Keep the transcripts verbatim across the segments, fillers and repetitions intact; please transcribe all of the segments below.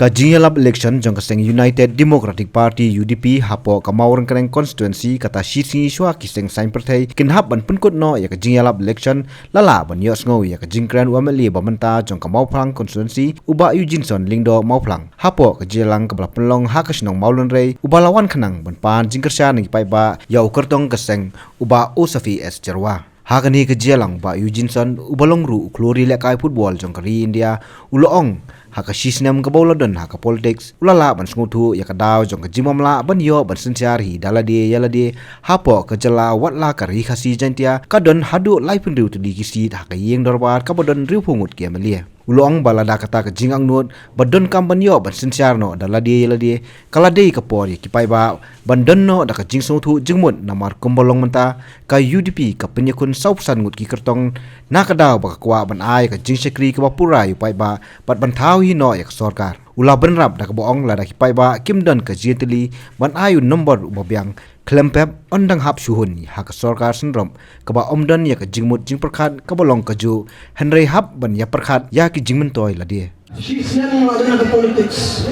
Ka jingïalap election jong ka seng United Democratic Party, U D P, hapoh ka Mawryngkneng constituency, kata shi sngi shuwa ki seng saiñ pyrthei kin hap ban pynkut noh ïa ka jingïalap election, la lah ban ïohsngew ïa ka jingkren u M L A ba mynta jong ka Mawphlang constituency, u Bah Eugeneson Lyngdoh Mawphlang. Hapoh ka jingïalang kaba la pynlong ha ka shnong Mawlynrei, uba la wan khnang ban pan jingkyrshan na ki paidbah ïa u kyrtong ka seng, u Bah Osafi S Jyrwa. Ha kane ka jingïalang, u Bah Eugeneson, uba long ruh u khluri lehkai football jong ka ri India, u la ong, ha ka shi snem kaba u la don ha ka politics, u la lah ban sngewthuh ïa ka daw jong ka jingmamlah ban ïoh ban synshar hi da lade ïa lade, hapoh ka jylla, wat la ka Ri Khasi Jaiñtia ka don haduh laiphew hynriew tylli ki seat ha ka ïing dorbar kaba don hynriewphew ngut ki M L A. U la ong ba lada kata ka jingangnud ba donkam ban ïoh ban synshar noh da lade ïa lade, ka la dei ka por ïa ki paidbah ban don noh da ka jingsngewthuh jingmut, namar kumba long mynta, ka U D P ka pynïakhun sawphew san ngut ki kyrtong, na ka daw ba ka kwah ban ai ka jingshakri kaba pura ïa u paidbah bad ban thaw hi noh ïa ka sorkar. U la bynrap da kaba ong lada ki paidbah kim don ka jingïatylli ban ai u nombor uba biang, khlem pep yn dang hap shuh hi ha ka sorkar synrop kaba ym don ïa ka jingmut jingpyrkhat kaba long kajuh, hynrei hap ban ïapyrkhat ïa ki jingmyntoi lade. Shi snem la don ha ka politics.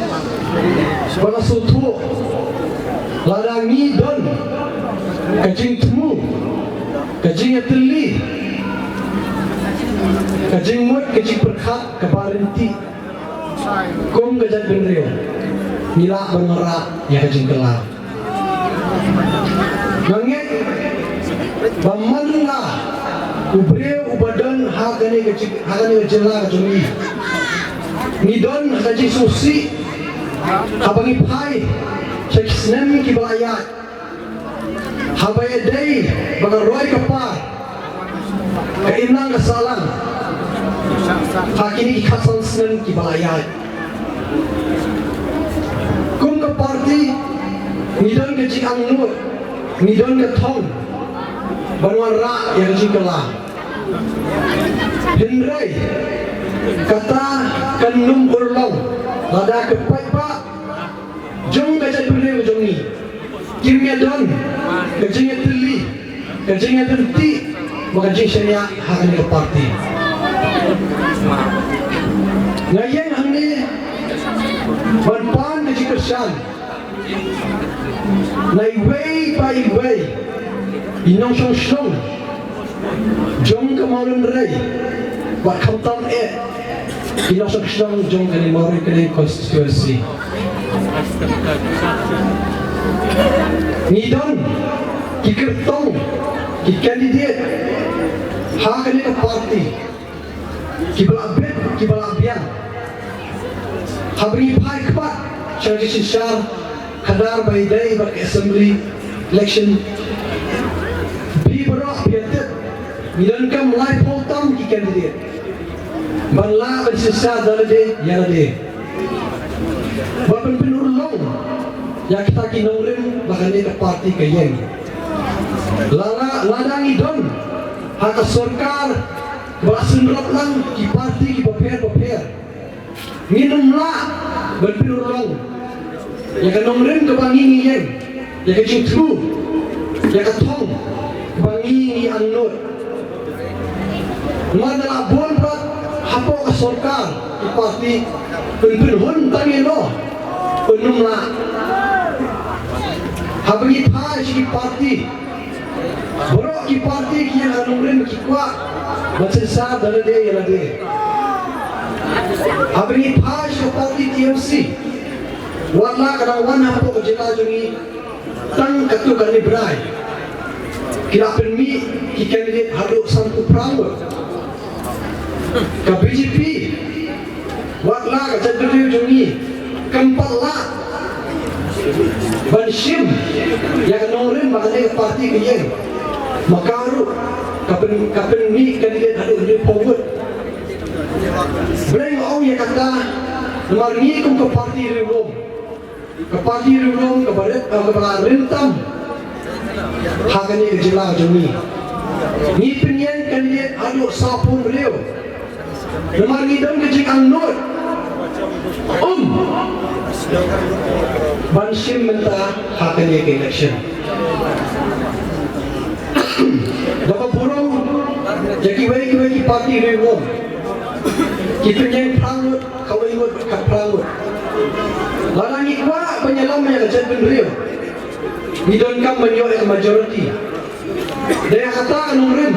Ba la sngewthuh, lada ngi don ka jingthmu, ka jingïatylli, ka jingmut, ka jingpyrkhat kaba ryntih kum ka jaitbynriew, ngi lah ban wanrah ïa ka jingkylla. Nga ngeit ba man la u briew uba don ha kane ka ji-, ha kane ka jylla ka jong ngi, ngi don ha ka jingsngewsih haba ngi phai sha ki snem kiba la ïaid, haba ïadei bad ka roi ka par, ka imlang ka sahlang ha kine ki khatsan snem kiba la ïaid. Kum ka party, ngi don ka jingangnud, ngi don ka thong ban wanrah ïa ka jingkylla. Hynrei kata kan ym urlong lada ka paidbah jong ka jaitbynriew jong ngi kim ïadon ka jingïatylli, ka jingïaryntih bad ka jingshaniah ha kane ka party. Nga ïeng hangne ban pan ka jingkyrshan na iwei pa iwei i nongshong shnong jong ka Mawlynrei bad khamtam eh i nongshong shnong jong kane Mawryngkneng constituency. Ngi don ki kyrtong, ki candidate ha kane ka party kiba la bit, kiba la biang. Haba ngi phai khmat sha ka jingsynshar khadar ba ïadei bad ka assembly election, phi baroh phi tip, ngi donkam laiphew tam ki candidate ban lah ban synshar da lade ïa lade, ban pynurlong ïa kita ki nongrim ba kane ka party ka ïeng. Lada, lada ngi don ha ka sorkar ba la synrop lang ki party kiba pher ba pher, ngin ym lah ban pynurlong ïa ka nongrim kaba ngi ngi ïeng, ïa ka jingthmu, ïa ka thong kaba ngi ngi angnud. Namar da la bun pat hapoh ka sorkar ki party, pyn pynhun tang ïa no, pyn ym lah. Haba ngi phai sha ki party, baroh ki party ki ïeng ha nongrim, ki kwah ban synshar da lade ïa lade. Haba ngi phai sha ka party T M C, wat la ka dang wan hapoh ka jylla jong ngi tang katto katne bnai, ki la pynmih ki candidate haduh sanphew phra ngut. Ka B J P, wat la ka jaitbynriew jong ngi kam pat lah ban shim ïa ka nongrim ba kane ka party ka ïeng, ma ka ruh ka pyn, ka pynmih candidate haduh hynriewphew ngut. Balei nga ong ïa kata? Namar ngi kum ka party Ri Lum, ka party Ri Lum kaba rit, eh, kaba la rit tam ha kane ka jylla jong ngi, ngi pynïeng candidate haduh sawphew hynriew. Namar ngi don ka jingangnud um ban shim mynta ha kane ka election. Da kaba burom ïa kiwei kiwei ki party Ri Lum, ki pynïeng phra ngut, kawei ngut, khatphra ngut. ka jaitbynriew ngi donkam ban ïoh ïa ka majority. Dei ha kata ka nongrim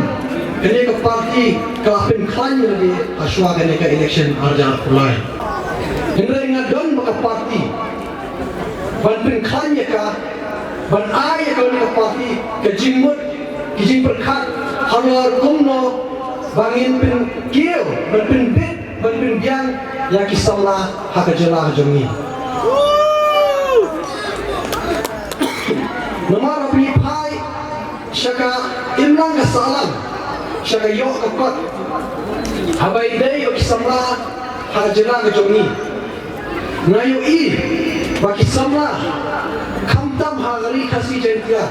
kane ka party ka la pynkhlaiñ lade ha shuwa kane ka election ar hajar arphew lai. Hynrei nga don bad ka party ban pynkhlaiñ ïa ka, ban ai ïa kane ka party ka jingmut, ki jingpyrkhat halor kumno ba ngin pynkiew, ban pynbit, ban pynbiang ïa ki samla ha ka jylla ka jong ngi. Namar haba ngi phai sha ka imlang ka sahlang, sha ka ïoh ka kot, haba ïadei bad ki samla ha ka jylla ka jong ngi, nga ïohi ba ki samla khamtam ha ka Ri Khasi Jaiñtia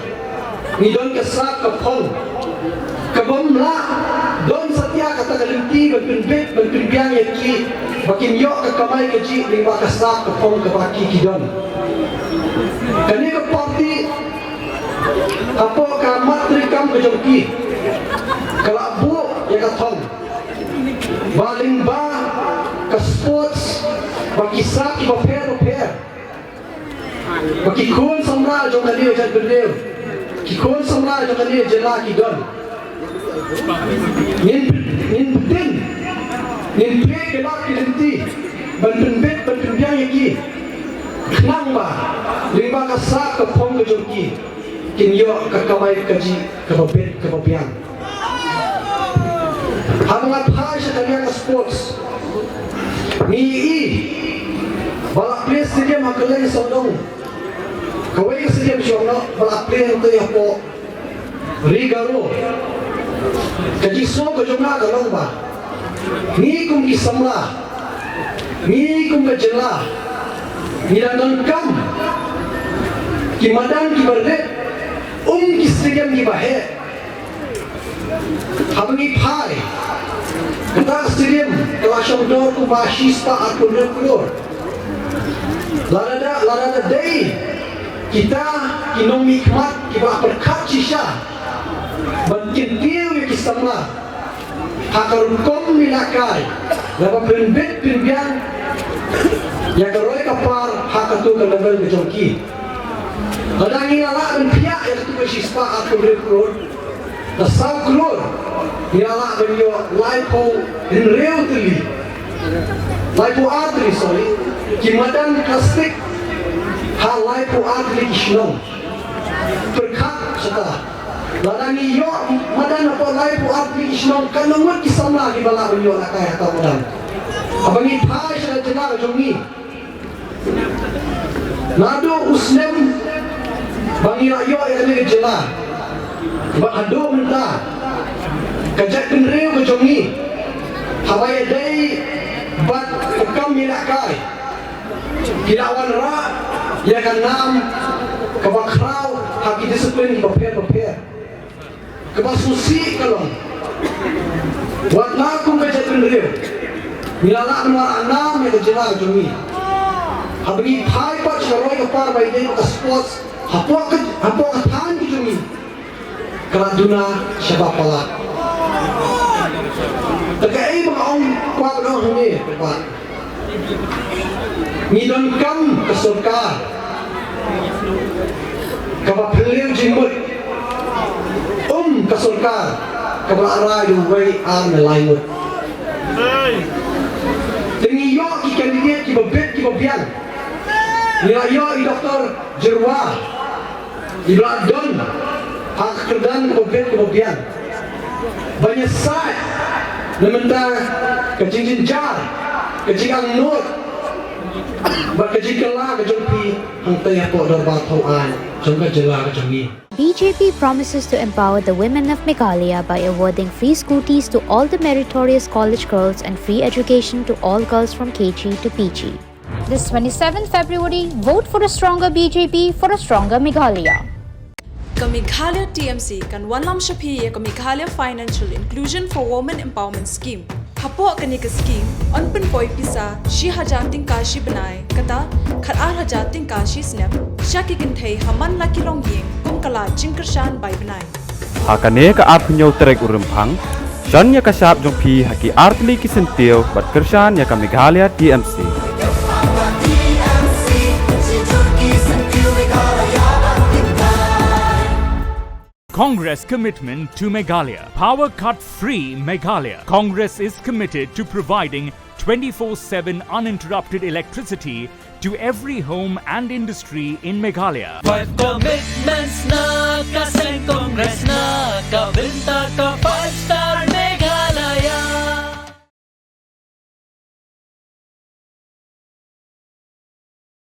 ngi don ka sap ka phong kabym lah don satia kata ka lynti ban pynbit ban pynbiang ïa ki ba kin ïoh ka kamai kajih lyngba ka sap ka phong kaba ki ki don. Kane ka party hapoh ka mat treikam ka jong ki ka la buh ïa ka thong ba lyngba ka sports ba ki sap kiba pher bapher ba ki khun samla jong kane ka jaitbynriew, ki khun samla jong kane ka jylla ki don. Ngin, ngin btin, ngin plie ki lad ki lynti ban pynbit ban pynbiang ïa ki khnang ba lyngba ka sap ka phong ka jong ki kin ïoh ka kamai kajih kaba bit kaba biang. Haba nga phai sha ka liang ka sports, ngi ïohi ba la plie stadium ha Kylleng Sawdong, kawei ka stadium shong noh ba la plie hangtei hapoh Ri Garo. Ka jingsngew ka jong nga ka long ba ngi kum ki samla, ngi kum ka jylla, ngi dang donkam ki madan kiba rit, um ki stadium kiba heh. Haba ngi phai, kata ka stadium ka la shong dor kumba shispah arphew hynriew klur. Lada, lada dei kita ki nongmihkhmat kiba pyrkhat shisha ban kyntiew ïa ki samla ha ka rukom ngi lehkai, lada pynbit pynbiang ïa ka roi ka par ha kato ka level ka jong ki. Lada ngi la lah ban phiah ïa kato ka shispah arphew hynriew klur, da saw klur ngi la lah ban ïoh laiphew hynriew tylli, laiphew ar tylli, sorry, ki madan plastik ha laiphew ar tylli ki shnong. Pyrkhat shata, lada ngi ïoh madan hapoh laiphew ar tylli ki shnong, katno ngut ki samla kiba lah ban ïoh lehkai ha ka madan? Haba ngi phai sha ka jylla ka jong ngi, naduh u snem ba ngi la ïoh ïa kane ka jylla bad haduh mynta, ka jaitbynriew ka jong ngi, haba ïadei bad ka kam ïalehkai, ki la wanrah ïa ka nam kaba khraw ha ki disiplin kiba pher bapher. Kaba sngewsih ka long, wat la kum ka jaitbynriew ngi la lah ban wanrah nam ïa ka jylla ka jong ngi. Haba ngi phai pat sha ka roi ka par ba ïadei bad ka sports hapoh ka, hapoh ka thaiñ ka jong ngi, ka la duna shaba palat. Te kaei ba nga ong, kwah ban ong hangne, Bah. Ngi donkam ka sorkar kaba phylliew jingmut, um ka sorkar kaba la rai da uwei, ar ne lai ngut. Te ngi ïoh ki candidate kiba bit kiba biang. Ngi la ïoh i Doktor Jyrwa, iba la don ha ka kyrdan kaba bit kaba biang ban ïasaid na bynta ka jingjynjar, ka jingangnud bad ka jingkylla ka jong phi hangtei hapoh dorbar thaw aiñ jong ka jylla ka jong ngi. B J P promises to empower the women of Meghalaya by awarding free scooties to all the meritorious college girls and free education to all girls from K G to P G. This twenty-seventh February, vote for a stronger B J P for a stronger Meghalaya. Ka Meghalaya T M C kan wanlam sha phi ïa ka Meghalaya Financial Inclusion for Women Empowerment Scheme. Hapoh kane ka scheme, yn pynpoi pisa shi hajar tyngka shi bnai, kata khat ar hajar tyngka shi snem, sha ki kynthei ha man la ki longïing kum ka lad jingkyrshan bai bnai. Ha kane ka arphew hynñiew tarik u Rymphang, shon ïa ka shap jong phi ha ki artylli ki syntiew bad kyrshan ïa ka Meghalaya T M C. Congress commitment to Meghalaya. Power cut free Meghalaya. Congress is committed to providing twenty-four seven uninterrupted electricity to every home and industry in Meghalaya. Five commitments na ka seng Congress na ka bynta ka